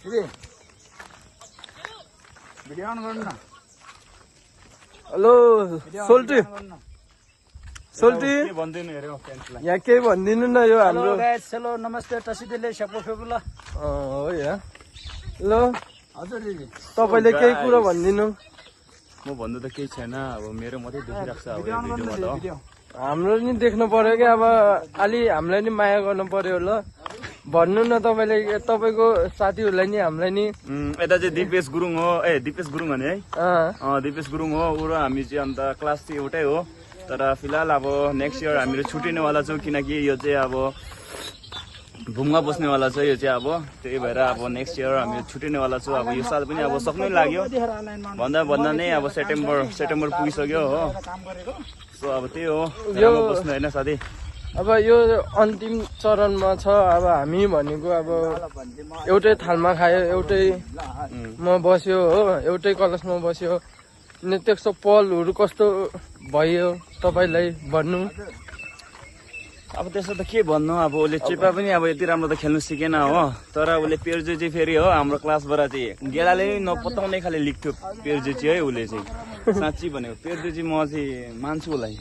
hello सोल्टी सोल्टी यहाँ केही भनिदिनु न यो हाम्रो हेलो नमस्ते टसिदेले सपो फेबुला हो यहाँ ल हजुर दिदी तपाईले केही कुरा भनिदिनु म भन्नु त केही छैन अब मेरो मात्रै देखिरहेको छ अब यो भिडियोमा त हाम्रो नि देख्नु पर्यो कि अब अलि हामीलाई नि माया गर्नु पर्यो ल भन्नु न तपाईले तपाईको साथीहरूलाई नि हामीलाई नि यता चाहिँ दिपेश गुरुङ हो दिपेश गुरुङ भने है दिपेश गुरुङ हो ऊ र हामी चाहिँ अन्त क्लास चाहिँ एउटै हो तर फिलहाल अब नेक्स्ट इयर हामीहरू छुटिनेवाला छौँ किनकि यो चाहिँ अब घुममा बस्नेवाला छ यो चाहिँ अब त्यही भएर अब नेक्स्ट इयर हामी छुटिनेवाला छौँ अब यो साल पनि अब सक्नै लाग्यो भन्दा नै अब सेप्टेम्बर पुगिसक्यो हो सो अब त्यही हो बस्नु होइन साथी अब यो अन्तिम चरणमा छ अब हामी भनेको अब एउटै थालमा खायो एउटैमा बस्यो हो एउटै कलशमा बस्यो अनि त्यसको पलहरू कस्तो भयो तपाईँलाई भन्नु अब त्यसो त के भन्नु अब उसले चेपा पनि अब यति राम्रो त खेल्नु सिकेन हो तर उसले पेर्जे चाहिँ फेरि हो हाम्रो क्लासबाट चाहिँ गेडाले नपताउने खाले लेख्थ्यो पेर्जे चाहिँ है उसले चाहिँ साँच्ची भनेको पेर्जे चाहिँ म चाहिँ मान्छु उसलाई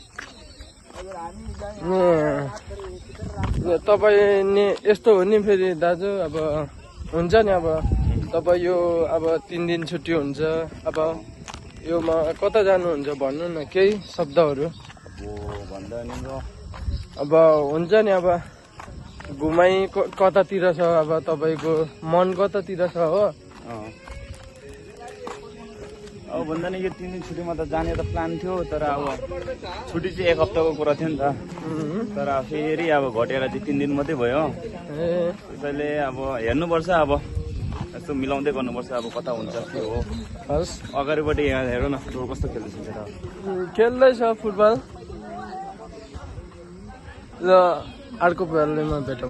तपाईँ नि यस्तो हो नि फेरि दाजु अब हुन्छ नि अब तपाईँ यो अब 3 दिन छुट्टी हुन्छ अब योमा कता जानुहुन्छ भन्नु न केही शब्दहरू भन्दा नि अब हुन्छ नि अब घुमाइ कतातिर छ अब तपाईँको मन कतातिर छ हो अब भन्दा नि यो 3 दिन छुट्टीमा त जाने त प्लान थियो तर अब छुट्टी चाहिँ 1 हप्ताको कुरा थियो नि त तर फेरि अब घटेर चाहिँ 3 दिन मात्रै भयो त्यसैले अब हेर्नुपर्छ अब यस्तो मिलाउँदै गर्नुपर्छ अब कता हुन्छ के हो अगाडिपट्टि यहाँ हेरौँ न कस्तो खेल्दैछ खेल्दैछ फुटबल ल अर्को पालिमा भेटौँ